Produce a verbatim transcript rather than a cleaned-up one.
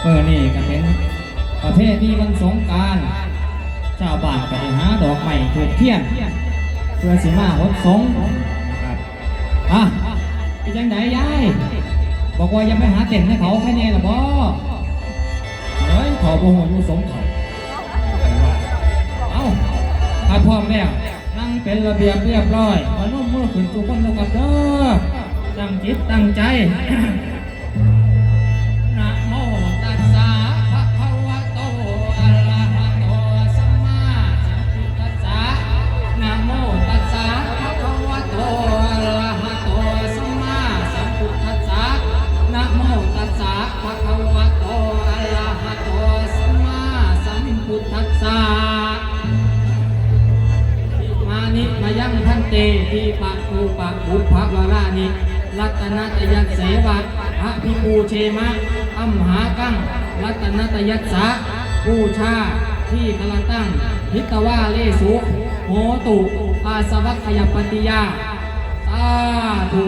มื้อนี้ก็เป็นประเพณีวันสงกรานต์ ชาวบ้านก็ได้หาดอกไม้ธูปเทียน เพื่อสิมาหดสงนะครับ อ่ะ เป็นจังไดยาย บอกว่าอย่าไปหาเต้นให้เขาแค่นี้ล่ะบ่ เฮ้ย เขาบ่ฮู้อยู่สงเขา เอ้า ถ้าพร้อมแล้ว นั่งเป็นระเบียบเรียบร้อย พนมมือขึ้นทุกคนนะครับเด้อ ตั้งจิตตั้งใจ Namo tassa bhagavato arahato sammāsambuddhassa. Namo tassa bhagavato arahato sammāsambuddhassa. Namo tassa bhagavato arahato sammāsambuddhassa. Imāni mayaṃ bhante dīpathūpapupphavarāni ratanattayaseva abhipūjema amhākaṃ. Ratanattayassa pūjādīkarataṃ hitvānālesu hotu āsavakkhayāpattiyā. Sādhu.